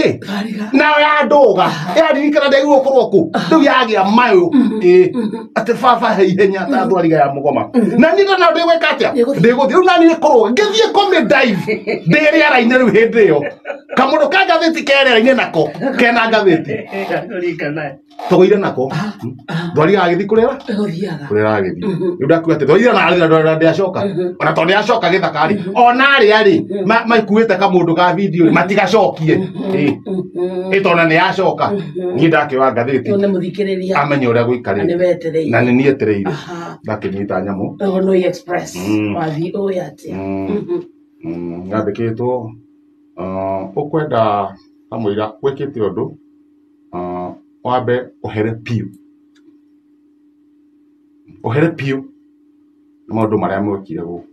Kĩ? Thwariga. Nayo yandũga yaririkana ndagirwo korwo kũ rĩu yagĩa mayũ ĩ atĩ baba he ihenya ta thwariga ya mũgoma na niĩ ndona ndĩgwĩka atĩa. Ndĩgũthiĩ. Ndĩgũthiĩ rĩu naniĩ kũrũga ngĩthiĩ kũmĩ dive ndĩ rĩera-inĩ rĩu hĩndĩ ĩyo kamũndũ ka ngathĩti ke rĩera-inĩ nako kena ngathĩti. Kũringana. Tũgũire nako thwariga agĩthiĩ kũrĩra. Ĩgũthiaga. Kũrĩa agĩthiĩ rĩu ndakuga atĩ thwariga na arĩa ndĩacoka ona tondũ nĩacoka gĩthaka rĩ ona arĩa rĩ makuĩte kamũndũ ka video rĩ matigacokie ĩ ĩ tondũ nĩ yacoka niĩ ndakĩoya ngathĩti. Nĩ mũthikĩrĩria. Amenye ũrĩa Na nĩ gũikarĩte wetereire. Na nĩ niĩ etereire. Ndakĩnyita nyamũ. Noi Express. Wathiĩ ũĩ atĩa? Yandĩkĩtwo ũkwenda kamũira wĩkĩte ũndũ wambe ũhere biũ ũhere biũ nĩ maũndũ marĩa mwekire gũkũ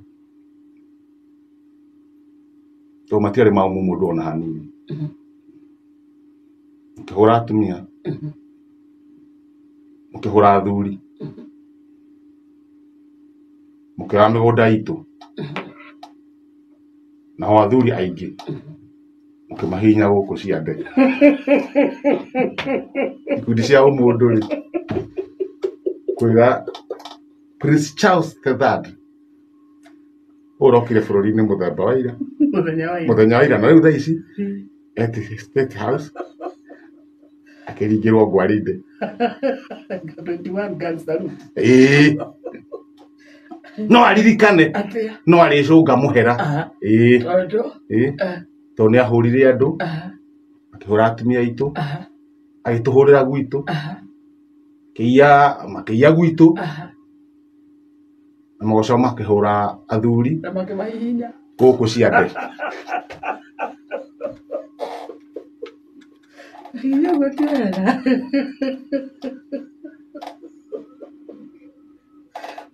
tondũ matiarĩ ma mũndũ ona hanini. Mũkĩhũra atumia, mũkĩhũra athuri, mũkĩoya mĩgũnda itũ nao athuri aingĩ mũkĩmahihinya gũkũ ciande ikundi cia ũmũndũ rĩ kwĩra Prince Charles the Third ũrokire bũrũri-inĩ mũthemba wa ira. Mũthenya wa ira. Mũthenya wa ira na rĩu thaa ici eti State House akĩringĩrwo ngwarinde. 21 gun salute. Ĩĩ no aririkane. Atĩa? No arĩcũnga mũhera. Ĩĩ. Tondũ Ĩĩ tondũ nĩ ahũrire andũ, akĩhũra atumia aitũ, agĩtũhũrĩra gwitũ, kĩiya makĩiya gwitũ na magoco makĩhũra athuri Na makĩmahihinya. Gũkũ ciande. Hihinya ũguo ti wega.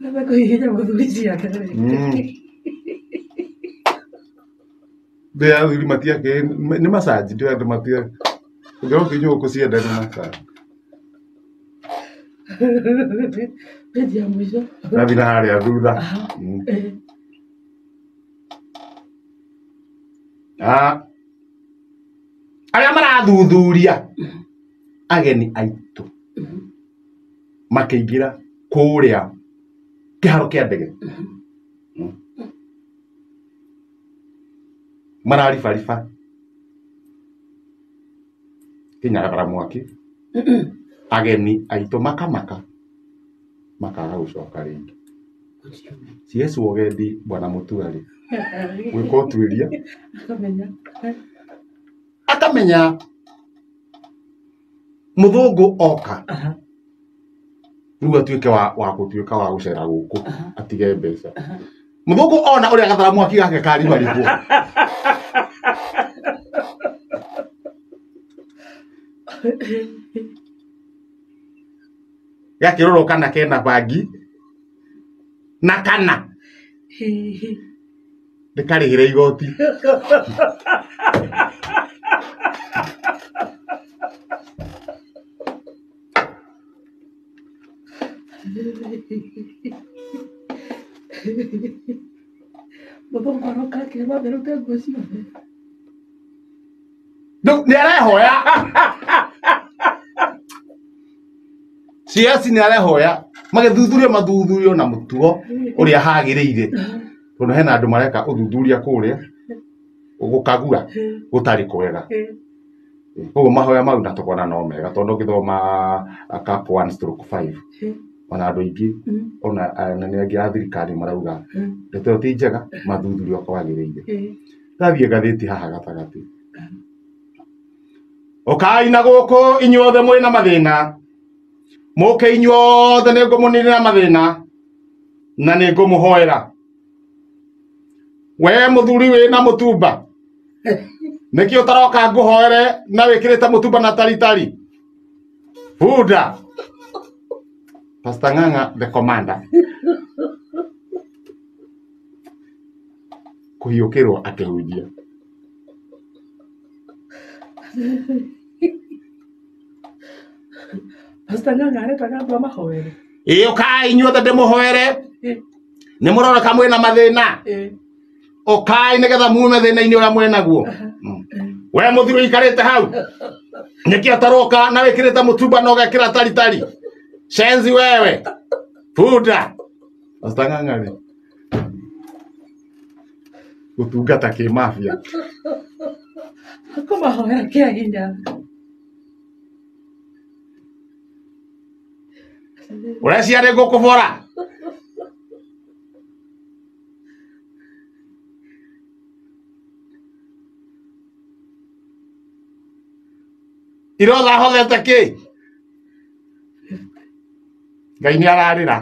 Wamba kũhihinya mũthuri ciande rĩ. Ndĩ athuri matiakĩ nĩ macaji ndĩ andũ matia ũngĩona ũkĩnyua gũkũ ciande nĩ macaji. Peji ya mũico. Nathiĩ na harĩa thutha. Ah. Arĩa marathuthuria ageni aitũ makĩingĩra kũrĩa kĩharo kĩa ndege mararibariba kĩnyaragara mwaki ageni aitũ makamaka makaga gũcoka rĩngĩ. CS Wogendi bwana Mutua rĩ gwĩka ũtuĩria Akamenya. Akamenya mũthũngũ oka rĩu atuĩke wa gũtuĩka wa gũcera gũkũ atige mbeca mũthũngũ ona ũrĩa gathara mwaki gake karibaribwo. Gakĩrorwo kana kena bangi na kana ndĩkarĩhĩre igoti. Mũthũngũ aroka akĩrwo ambe rute nguo ciothe. Rĩu nĩ arehoya CS nĩ arehoya magĩthuthurio mathuthurio na mũtugo ũrĩa hagĩrĩire tondũ hena andũ mareka ũthuthuria kũrĩa gũkagura gũtarĩ kwega. Koguo mahoya mau na tũkona no mega tondũ ũngĩthoma cap 1/5 ona andũ aingĩ ona anene angĩ a thirikari marauga ndeto ĩyo ti njega mathuthurio kwagĩrĩire. Ndathiĩ ngathĩti haha gatagatĩ ũkai na gũkũ inyuothe mwĩna mathĩna mũke inyuothe nĩ ngũmũninĩra mathĩna na nĩ ngũmũhoera we mũthuri wĩna mũtumba nĩkĩ ũtaroka ngũhoere na wĩkĩrĩte mũtumba na taritari bunda. Pastor Ng'ang'a the commander kũhiũkĩrwo akĩhunjia. Pastor Ng'ang'a aretaga andũ amahoere. Ĩ ũkai inyuothe ndĩmũhoere nĩ mũroneka mwĩna mathĩna ũkai nĩgetha mume thĩna-inĩ ũrĩa mwĩnaguo. We mũthuri ũikarĩte hau nĩkĩ ũtaroka na wĩkĩrĩte mũtumba na ũgekĩra taritari? Shenzi wewe, bunda Pastor Ng'ang'a gũtungata kĩmafia. Kũmahoera kĩa hinya. Ũrecia nĩ ngũkũbora? Irotha hothete kĩ? Ngai nĩ ararĩra.